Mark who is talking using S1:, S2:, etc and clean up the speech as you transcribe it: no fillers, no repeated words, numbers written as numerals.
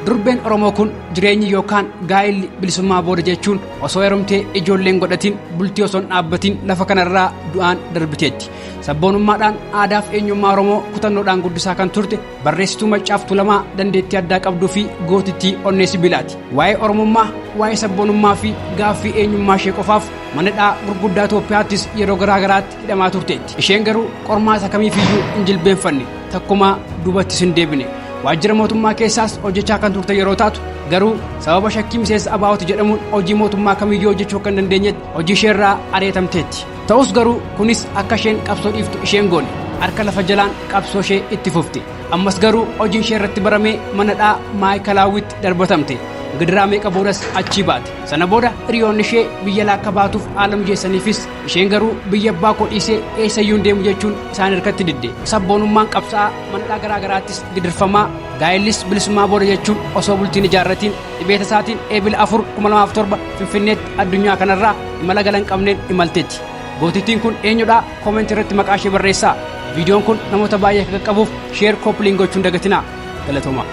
S1: Durbeen Oromoo kun jireenyi yookaan gaa'illi bilisummaa booda jechuun osoo heerumtee ijoolleen godhatiin, bultii osoo hin dhaabbatiin lafa kanarraa du'aan darbiteetti. Sabboonummaadhaan aadaaf eenyummaa Oromoo kutannoodhaan guddisaa kan turte barreessituu Maccaaf Tuulamaa dandeettii addaa qabduu fi gootittii onnee sibiilaati. Waa'ee Oromummaa, waa'ee sabboonummaa fi gaaffii eenyummaa ishee qofaaf mana hidhaa gurguddaa Itoophiyaattis yeroo garaa garaatti hidhamaa turteetti. Isheen garuu qormaata kamiifiyyuu hin jilbeenfanne, takkumaa duubattis hin deebine. Waajjira mootummaa keessaas hojjechaa kan turte yeroo taatu, garuu sababa shakkii miseensa ABO'ti jedhamuun hojii mootummaa kamiyyuu hojjechuu akka hin dandeenyetti hojii isheerraa ari'atamteetti. Ta'us garuu kunis akka isheen qabsoo dhiiftu isheen goone. Harka lafa jalaan qabsoo ishee itti fufte. Ammas garuu hojiin ishee irratti baramee mana hidhaa Maayikalaawwitti darbatamte. Gidiraa meeqa boodas achii baate. Sana booda hiriyoonni ishee biyya alaa akka baatuuf haala mijeessaniifis, isheen garuu biyya abbaa koo dhiisee eessayyuu hin deemu jechuun isaan harkatti didde. Sabboonummaan qabsaa'aa mana hidhaa garaa garaattis gidirfamaa, gaa'ellis bilisummaa booda jechuun osoo bultiin ijaarratiin dhibee tasaatiin Eebila 4, 2007 Finfinneetti addunyaa kanarraa imala gala hin qabneen imalteetti. Gootittiin kun eenyudha? Koomentii irratti maqaa ishee barreessaa. Viidiyoon kun namoota baay'ee akka qaqqabuuf share, copy link gochuun dagatinaa. Galatooma.